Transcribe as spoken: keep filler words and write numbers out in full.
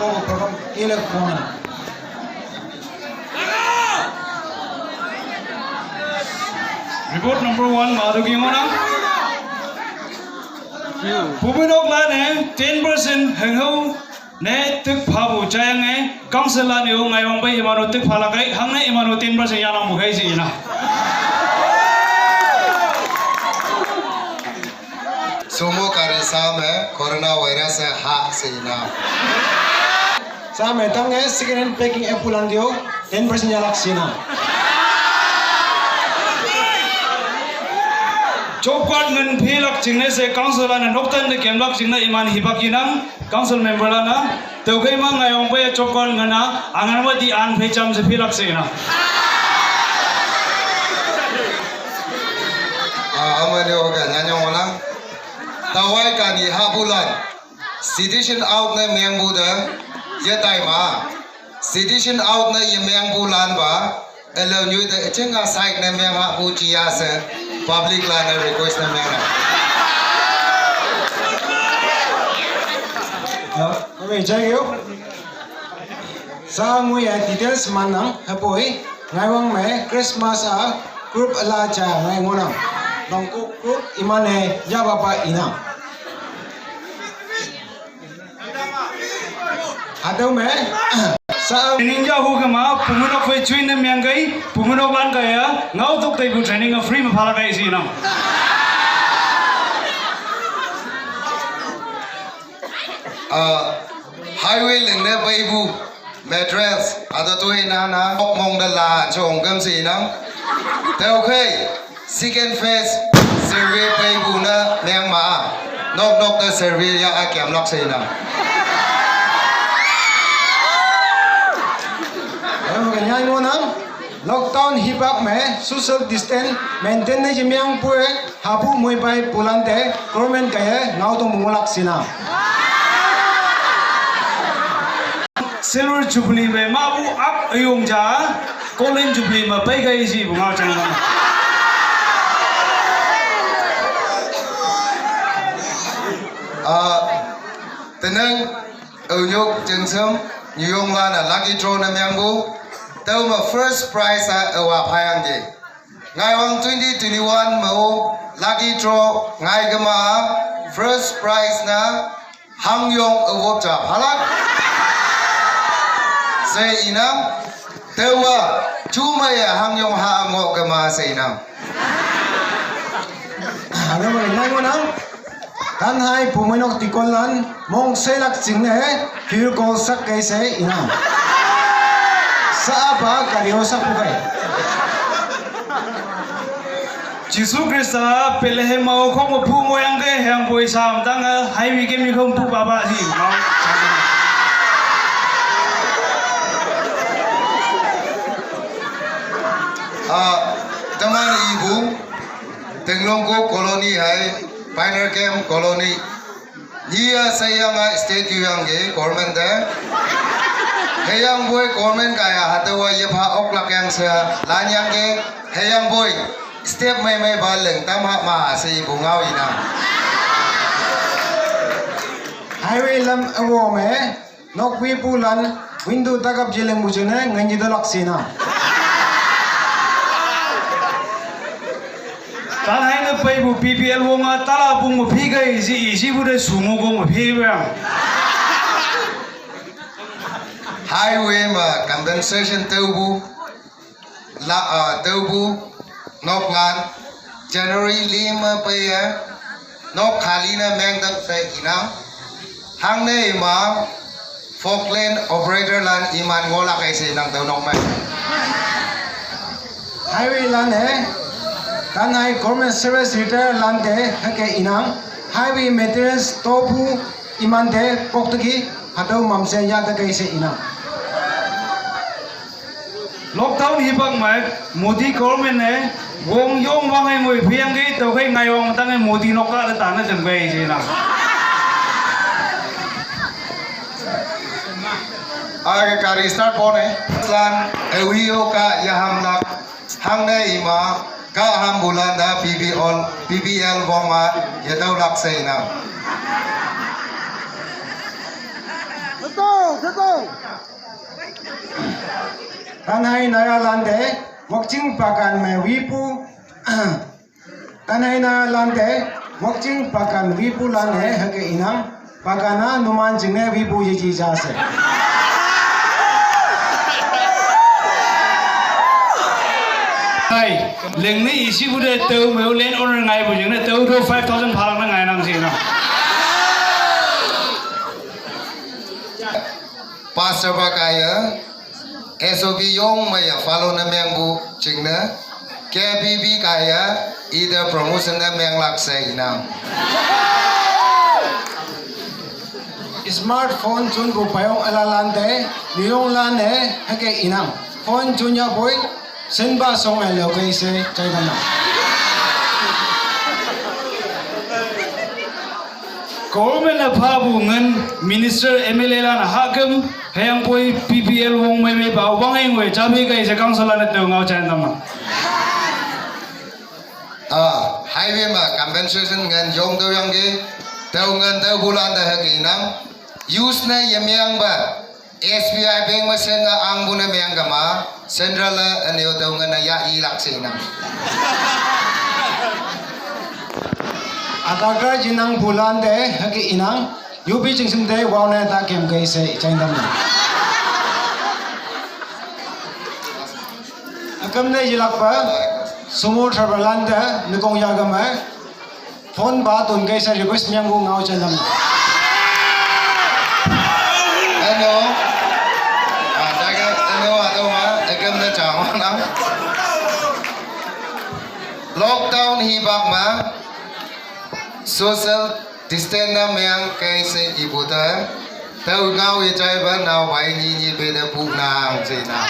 Program ilek kona. Report number one, madu ki ngona. Pubinok la ne ten percent hengho ne tuk phabu chayang e. Council la ne u ngai wang bai imanu tuk phala kai, hang ne imanu ten percent yana mu kai si ina. Sumo kari sam e, corona virus e ha si ina. Sam e tang e, second hand packing e pulan dio, ten percent yalak sina. Job card ngan phi lak jingne se council ane noktan de kem lak jingne iman hibak inang, council member lana, teu kai ma ngai ong pe job card ngana, angan wa di an phe cham se phi lak sina. Ah, ama ne oga nyanyong olang. Tawai kani ha bulan. Citizen out ne meng bu de, ye tai ma. Citizen out ne ye meng bu lan ba, elo nyui de, chinga side ne meng ha bu chia se, public la ne request ne meng ha. Ame jai yo. Sa ngui ya details manang, hapoi, ngai wang me, Christmas a, group ala cha ngai ngonang. Nong ku group imane, ya baba inang. Hatau me, sa training ja hu kama, pumunok fai chuin na miang kai, pumunok lan kaya, ngau tok tai bu training a free ma phala kai si nam. Ah, highway leng ne bai bu, materials, ada tu ina na, ok mong da la, chong kam si nam. Teu kai, Second phase survey pei bu na meng ma. Nok nok ta survey ya a kiam lak sei na. Em ka nyai mo na. Lockdown hibak me social distance maintain na jimiang pue habu mui bai pulante government kaya ngau to mungulak sina. Silver Jubilee me ma bu ak ayong ja, Golden Jubilee ma pai kai si bu ngau chang ma. Ah, tenang, eunyok jengsem, nyuyong la na lucky draw na myang bu, tau ma first prize a ewa phayang je. Ngai wang twenty twenty-one ma o lucky draw ngai kama first prize na Hangyong awop cha phalak. Sei inang, tewa, chuma ya Hangyong ha ngo kama sei inang. Ano mo nai mo nang? Kan hai pumai nok tikol lan, mong selak ching ne, pure kol sak kai sei inang. Sa apa kari ho sak pukai. Jisu Krista Bethlehem mau khong pu mo yang ke hang poi sam tang a hai wi ke mi khong pu ba ba si. Ah, teman ibu, Tenglong ko colony hai, Pioneer Camp colony. Iya sayang a state yu yang ge government de. Heyang boy government kaya hatawa ye pha ok lak yang sa lan yang ge. Heyang boy step mai mai ba leng tam ha ma se bu ngau ina. Highway lam awo me nok wi pu lan window takap jileng bu jene ngan ji dolak sina. Tan hai na pai bu P P L wong a tala pung ma phi kai si i si bu de sumo ko ma phi ba. Highway ma compensation teu bu la, ah, teu bu nok lan January lima pai ya nok khali na meng dak sai inang hang ne ma Falkland operator lan iman ngola kai se nang tau nok mai. Highway lan e, kan hai government service retire lan te hake inang, highway maintenance topu iman te pok teki, hatau mamse ya ta kai se inang. Lockdown hibang mai, Modi government ne, wong yong wang ai ngoi phiang ke, tau kai ngai wang tang ai Modi nok ka le ta na jeng kai se inang. Aga kari start pone, plan, ewi o ka yaham lak, hang ne ima, ka ham bulan da P B L, P B L bong ma, yadau lak se ina. Go, go, go. Tanhai naya lante, mokching pakan me wipu. Tanhai naya lante, mokching pakan wipu lan he hake inang. Pakana numan jingne wipu yeji jase. Hai, lengne isi bude teu meu land owner ngai bu jingne teu do five thousand phalak na ngai nang si na. Pastor ba kaya, S O P yong maya follow na meng bu jingne, K B B kaya, ida promotion na meng lak se inang. Smartphone chun bu payong ala lante, niyong lane, hake inang. Phone chun ya boy, senba song ai lo kai se, chai dam na. Government la pha bu ngan minister M L A la na hakam, hayang poi P P L wong mai mai ba wang ai ngoi, chabi kai se council la na teu ngau chan dam na. Ah, highway ma compensation ngan yong teu yang ke, teu ngan teu bulan da hake inang. Use na yemiang ba, S B I bank ma sen nga ang bu na miang kama, central la aneo teu ngan na ya i lak se inang. Ataka jinang bulan de hake inang, U P jingsim de wau na ta kem kai se, chai dam na. Akam ne yilak pa, sumo travel landa, nikong yagam eh. Phone ba tun kai sa request miang bu ngau chalam. Hello. Ah, daga, hello, ado ma, akam ne chang na. Lockdown hi bak ma, social distance na miang kai se ibu ta. Tau ngau i chai ba na wai ni ni be da bu na ang se na.